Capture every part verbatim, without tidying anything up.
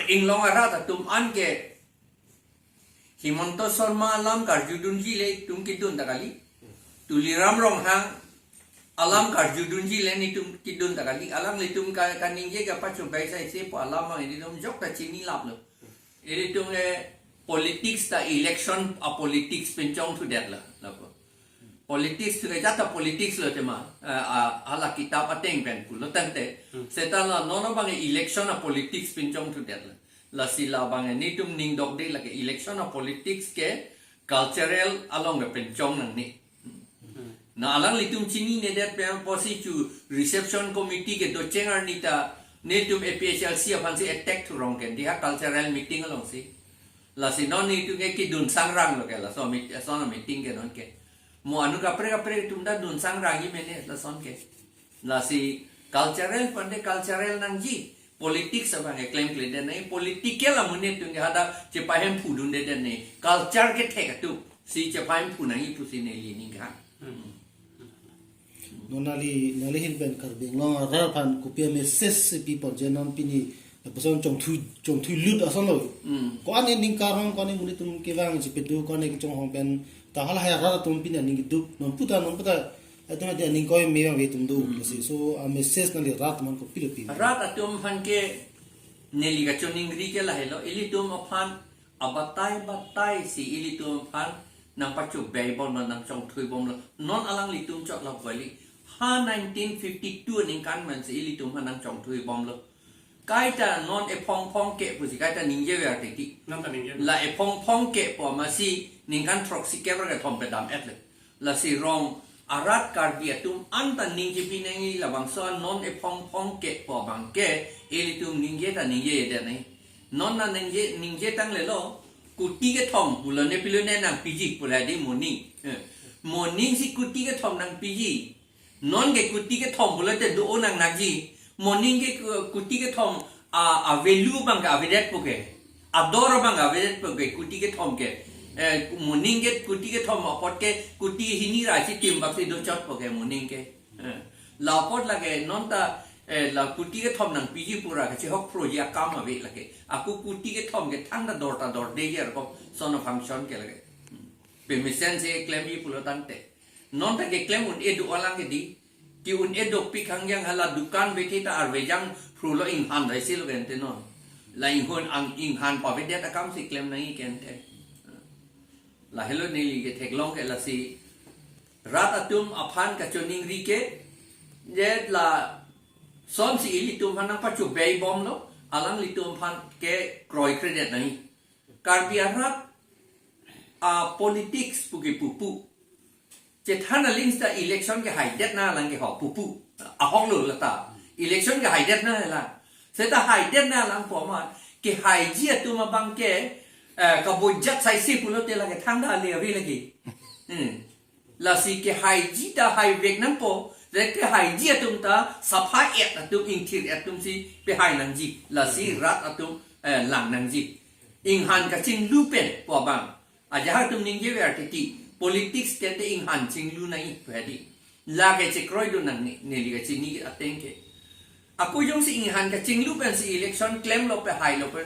Inglong arat atum anke Himanta Sharma alam karjudunji le itum kidun ta kali. Tuliram Ronghang alam karjudunji le nitum kidun ta kali. Alanglitum ka kaningje kapachobei sai se pu alam abang ilitum jok ta chinilaplo. Ilitum le politics ta election a-politics pinchongthudetlo, lapu. Politics thu ke jat ta politics lo tema. Eh, a, hala kitap ateng pen pulo tangte. Hmm. Seta la non abang election a-politics pinchongthudetlo. Lasi labang nitum ning dokde lake election a-politics ke cultural along ke pinchong nangne. Hmm. Na alanglitum chininedet pen pusi chu reception committee kedocheng arni ta nitum A P H L C aphansi attack thurong ke diha cultural meeting alongsi. Lasi non nitum ke kidun sangranglo ke laso meet-, lason meeting ke non ke. Mo anut kaprek kaprek atum ta dun sangrangji mene lason ke. Lasi cultural pande cultural nangji. Politics abang ke klemkledet nangji. Political amonit atum ke hadak chepahemphudundedet nangji. Culture kethek atum si chepahemphu nangji pusi neli ningkan. Hmm. Non neli, neli ahin pen Karbi Anglong arat aphan kopi a-message si piponji non pini lapuson chongthui, chongthuilut asonlo. Hmm. Ko-an ningkan arong, ko-an monit atum kevang chepadu, ko-an kechonghong pen ta halahai arat atum pini aning keduk, non puta, non puta, atum ati aning koi me abang atum do, Hmm. lasi. So, a-message neli rat aphan kopilo pi? Rat atum aphan ke neli kachoningri ke lahelo, ilitum aphan abatai batai si ilitum aphan nangpachobeibomlo, nangchongthuibomlo. Non alanglitum chot lap kali. Ha nineteen fifty-two ningkan pen si ilitum aphan nangchongthuibomlo. Kaita non ephongphong ke pusi kaita ningjever titi. Non ta ningje. La ephongphong ke pu amatsi ningkan throksi kep ra kethom pedam-etle. Lasi rong arat Karbi atum anta ningjepi nangji labangso non ephongphong ke pu abang ke ilitum ningje ta ningjedet nangji. Non na ningje, ningje tanglelo, kuti kethom pulo ne pilo ne nangpiji pula di moning. Eh. Moning si kuti kethom nangpiji. Non ke kuti kethom pulote do-o nangnangji. Moning ke ku-, kuti kethom a, a-value abang ke avedetpo ke. Ador abang ke avedetpo ke kuti kethom ke. Eh, moning ke kuti kethom apot ke kuti hini ra chitim bak si dochotpo ke moning ke. Eh, la apot lake non ta, eh, la kuti kethom nangpiji pura kachehok proji akam ave lake. Ako kuti kethom ke thangta dor ta dorde jer ko sono function ke lake. Hmm. Pemesen si klemji pulo tangte. Non ta keklem un-e do alang ke di. Ke-un-e dopik hangyang hala dukan beti ta arvejang phrulo inghan raisilo kente non. La inghon ang inghan pavedet akam si klem nangji kente. Lahelo neli ketheklong ke lasi rat atum aphan kachoningri ke, je lasonsi ilitum aphan nangpachobeibomlo, alanglitum aphan ke kroikredet nangji. Karbi arat a-politics pu ke pupu. Chethan aling seta election kehaidet nanglang ke ho pupu. Ahoklo lata. Election kehaidet nanglang. Seta haidet nanglang pu amat kehaiji atum abang ke, eh, kabojak saisi pulote lake thangta ale ave lake. Hmm. Lasi kehaiji ta haivek nangpo, le kehaiji atum ta sapha-et atum, ingthir-et atum si pehai nangji. Lasi rat atum, eh, lang nangji. Inghan kachinglu pen pu abang. Ajahak atum ningjever titi, politics kente inghan chinglu nangji pu hedi. Lake chekroidun nangne, neli kachini ateng ke. Ako jongsi inghan kachinglu pensi election klemlo pe hailo pe,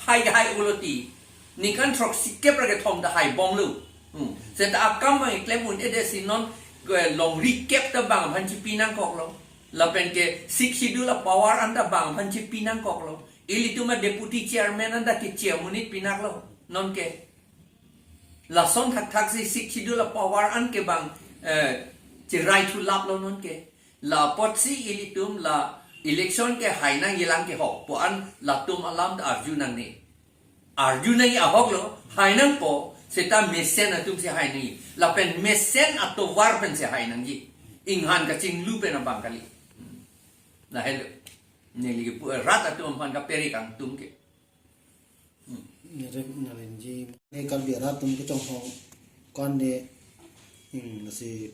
hai hai ulo ti. Ningkan throksi kep ra kethom ta haibomlo. Hmm. Seta akam abang klem un-edet si non ke longri kep ta bang aphan chipi nangkoklo. Lapen ke Sixth Schedule a-power anta bang aphan chipi nangkoklo. Ilitum a-deputy chairman anta keche amonit pinaklo. Non ke. Lason thakthak si Sixth Schedule a-power an ke bang, eh, cheraithulaplo non ke. La apotsi ilitum la election kehai nangjilang ke ho pu an latum alam ta arju nangne. Arju nangji ahoklo, hai nangpo, seta mesen atum si hai nangji. Lapen mesen atovar pen si hai nangji. Inghan kachinglu pen abang kali. Lahelo. Neli kepu rat atum aphan kaperi kangtung ke. Hmm. Nere nalenji. Ne Karbi arat atum kechonghong ko-an ne, hmm, lasi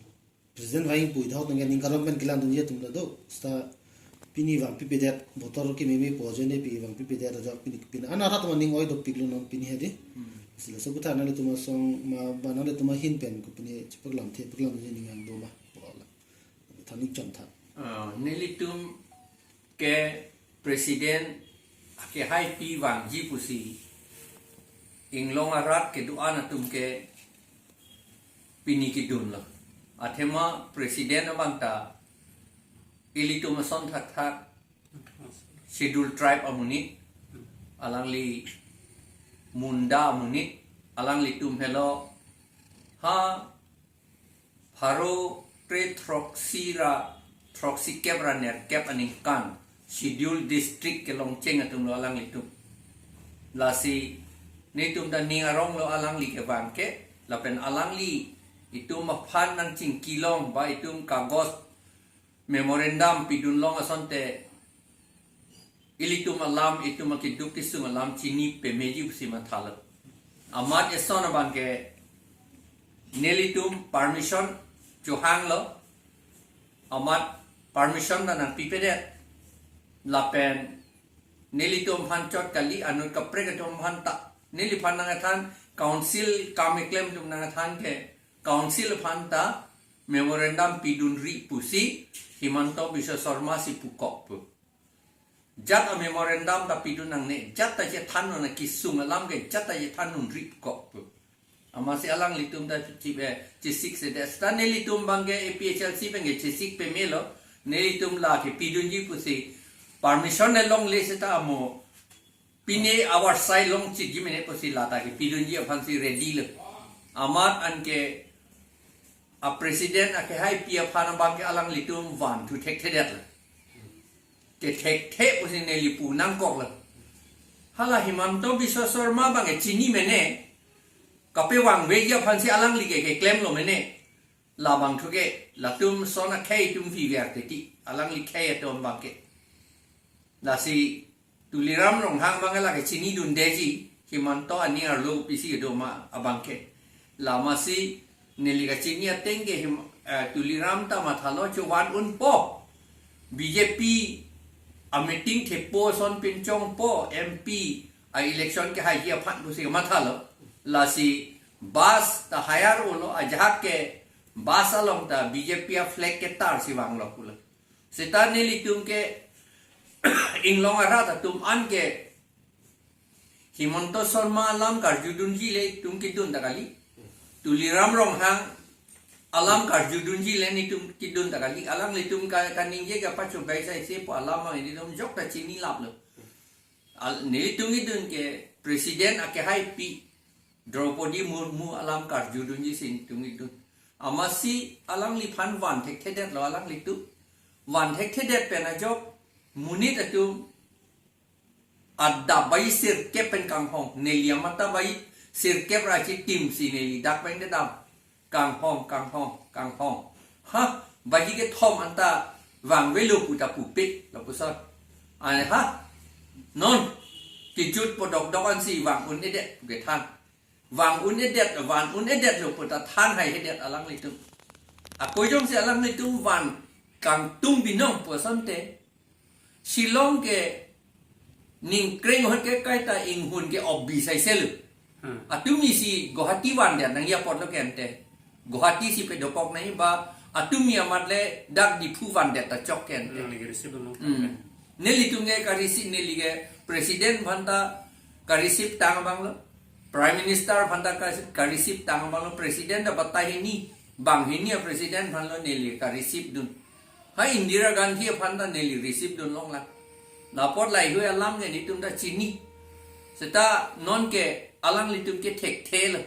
President vangpui thok tangke ningkan arong pen kelangdunji atum ta do. Seta pini vangpipedet, voter kememe pu ajoine pi vangpipedet ajok pini pini. An arat atum aning oi dopiklo non pini hedi. Hmm. Sila so kutha nanglitum asong ma ba nanglitum ahin pen ko pini chepaklamthe paklamji ning hang do ma. Bola. Thanik chon tha. Ah, nelitum ke President kehaipi vangji pusi inglong arat kedo-an atum ke pini kedunlo. Athema president abang ta ilitum ason thakthak schedule tribe amonit, alangli Munda amonit, alanglitum helo ha pharo kre throksi ra throksi kep ra nerkep aningkan schedule district kelongcheng atumlo alanglitum. Lasi netum ta ning aronglo alangli kevang ke, lapen alangli itum aphan nangchingkilong ba itum kagos memorandum pidunlong asonte ilitum alam, itum akeduk kesung alam chini pemeji pusi mathalo. Amat eson abang ke nelitum permission chohanglo, amat permission ta nangpipedet, lapen nelitum aphan chot kali, anut kaprek atum aphan ta, neliphan nangkethan, council kam keklem atum nangkethan ke council aphan ta memorandum pidunri pusi Himanta Biswa Sarma si pukok pu. Jat a memorandum ta pidun nangne, jat ta chethan nang kesung alam ke jat ta chethan nangri pukok pu. Amatsi alanglitum ta chibe chesik sedet. Seta nelitum abang ke A P H L C abang ke chesik pemelo. Nelitum la kepidunji pusi permission ne longle seta amo pine our side long chitji mene pusi la ta kepidunji aphansi ready lo. Amat anke a president akehaipi aphan abang ke alanglitum vanthu thekthedetlo. Kethekthe pusi neli pu nangkoklo. Hala Himanta Biswa Sarma abang ke chini mene, kapevangveji aphansi alangli ke keklemlo mene. Labangthu ke latum son akhei atum viver teti, alangli khei atum abang ke. Lasi Tuliram Ronghang abang ke lake chinidundeji, Himanta aning arlo pisi kedo ma abang ke. Amatsi neli kachini ateng ke Him-, eh, Tuliram ta mathalo chovan unpo. B J P a meeting thepo, son pinchongpo, M P a election kehaiji aphan pusi mathalo. Lasi bus ta hire-olo, ajahak ke bus along ta B J P a flag ketarsi vanglo pulo. Seta nelitum ke inglong arat atum an ke Himanta Sarma alam karjudunji le itum kedun ta kali. Tuliram Ronghang alam karjudunji le netum kedun ta kali. Alanglitum ka-, kaningje kapachobei saise pu alam abang netum jok ta chinilaplo. Al-, netum kedun ke president akehaipi Draupadi Murmu alam karjudunji si netum kedun. Amatsi alangliphan van thekthedetlo alanglitum. Van thekthedet pen ajok monit atum adap baji sirkep pen kanghong. Neli amat ta baji sirkep ra chitimsi neli dak pen kedam. Kanghong, kanghong, kanghong. Ha, baji kethom anta vangvelo pu ta pupe, lapuson. Ane ha, non, kejut podokdok ansi vang un-edet pu kethan. Vang un-edet, van un-edetlo pu ta than haihedet alanglitum. Ako jongsi alanglitum van kangtung binong pu asonte, Shillong ke ningkreng ahut ke kaita inghun ke obbi saiselo. Hmm. Atumi si Guwahati vandet nangji apotlo ke ante. Guwahati si pedokok nangji ba atumi amat le dak Diphu vandet ta chok ke ante. Hmm, neli ke receive dun nang. Hmm. Nelitum ke ka-receive, neli ke president aphan ta ka-receive tang abanglo. Prime Minister aphan ta ka, ka-receive tang abanglo, president ta batai hini, banghini a-president aphanlo neli ka-receive dun. Ha Indira Gandhi aphan ta neli receive dunlonglang. Lapot laheihui alam ke netum ta chini. Seta non ke alanglitum kethekthelo.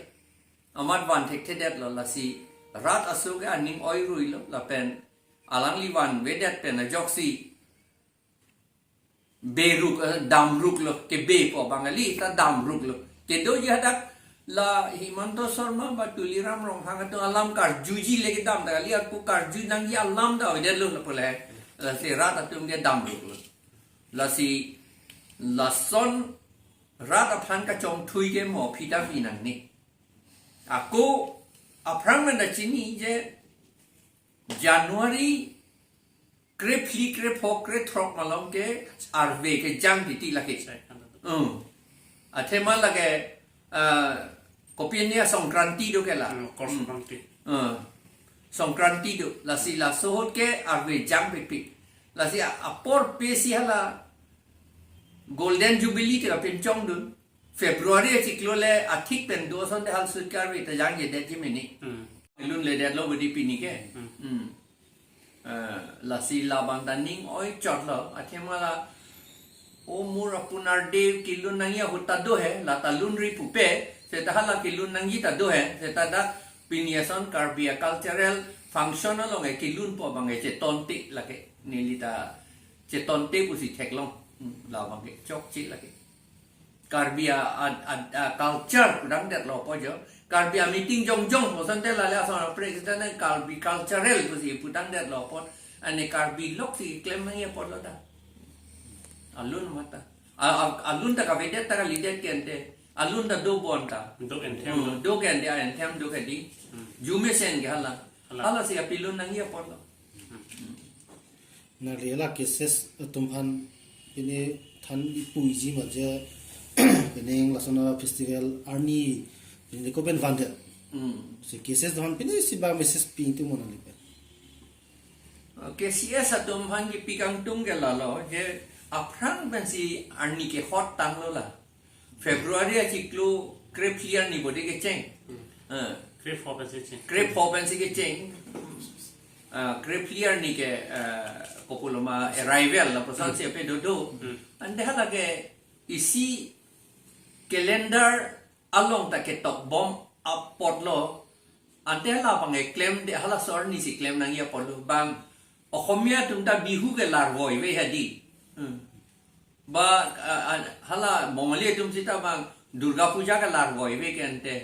Amat van thekthedetlo, lasi rat aso ke aning oiruilo, lapen alangli vanvedet pen ajoksi beruk, eh, damruklo, kebe pu abang kali, ta damruklo. Kedoji hadak la Himanta Sarma ba Tuliram Ronghang atum alam karjuji le kedam ta kali, ako karju nangji alam ta avedetlo lapu le. Lasi rat atum ke damruklo. Lasi lason rat aphan kachongthui ke mo aphi ta vi nangne. Ako aphrang men ta chini je January krephli, krepho, krethrok malom ke arve kejang titi lake. Hmm. Athema lake, ah, kopi ania Songkranti do ke la. Hmm, Kor Songkranti. Hmm. Songkranti do. Lasi laso ahut ke arve jangpikpik. Lasi a-, apor pesi hala Golden Jubilee te kapinchongdun. February achiklo le athik pen do asonte hal sut Karbi ta jangjedetji mene. Hmm. Lun le detlo bodi pini ke. Hmm. Hmm. Eh, lasi labang ta ning oi chotlo. Athema la o mur apunar de kelun nangji ahut ta do he, la ta lunri pupe, seta hala kelun nangji ta do he, seta dak pini ason Karbi a cultural function along e kelunpo abang e chetonte lake, neli ta chetonte pusi theklong. Hmm, labang ke chokche lake. Karbi a, a, a, a culture pudang detlo po jo. Karbi a meeting jongjong po asonte lale ason a president Karbi cultural pusi pudang detlo po. Ane Karbi lok si klem nangji apotlo ta. Alun mata. A, a, alun ta kavedet ta kalidet ke ante. Alun ta do bonta. Do ke ante. Hmm, do ke ante, a ante do ke di. Hmm. Arjumesen ke hala. Hala. Hala si kapilun nangji apotlo. Hmm. Nangli la cases atum aphan pine than ipuji ma je pine lason a festival arni pine ko pen vandet. Hmm. Si cases atum aphan pine si ba message pi ingtung mo nangli pen. K C S atum aphan kipi kangtung ke lalo je aphrang pensi arni ke hot tanglo la. February achiklo krephli arni bodi kecheng. Hmm. Eh. Krepho pensi cheng. Krepho pensi kecheng. Ah, krephli arni ke, eh, kopuloma arrival lapuson si ape dodo. Hmm. Ante hala ke isi calendar along ta ketok bom apotlo. Ante hala abang e klemde, halaso arni si klem nangji apotlo bang. Oxomiya atum ta Bihu ke larvoive hadi. Hmm. Ba, a, a, hala Bongali atum sita bang Durga Puja ke larvoive ke ante.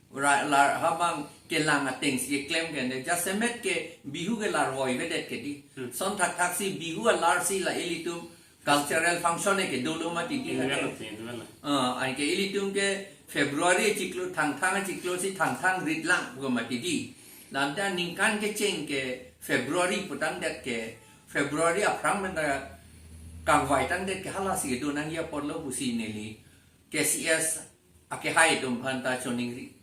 Ra, lar, ha bang kelang ateng si klem ke ante. Jasemet ke Bihu ke larvoivedet ke di. Hmm. Son thakthak si Bihu alar si la ilitum cultural function ke dolo mati di. Annual lake. Ante, annual. Ah, anke ilitum ke February achiklo Thangthang achiklo si Thangthang rit lang pu mati di. Lante aningkan kecheng ke February putangdet ke February aphrang pen ta kangvai tangdet ke hala si kedo nangji apotlo pusi neli K C S akehai atum aphan ta choningri.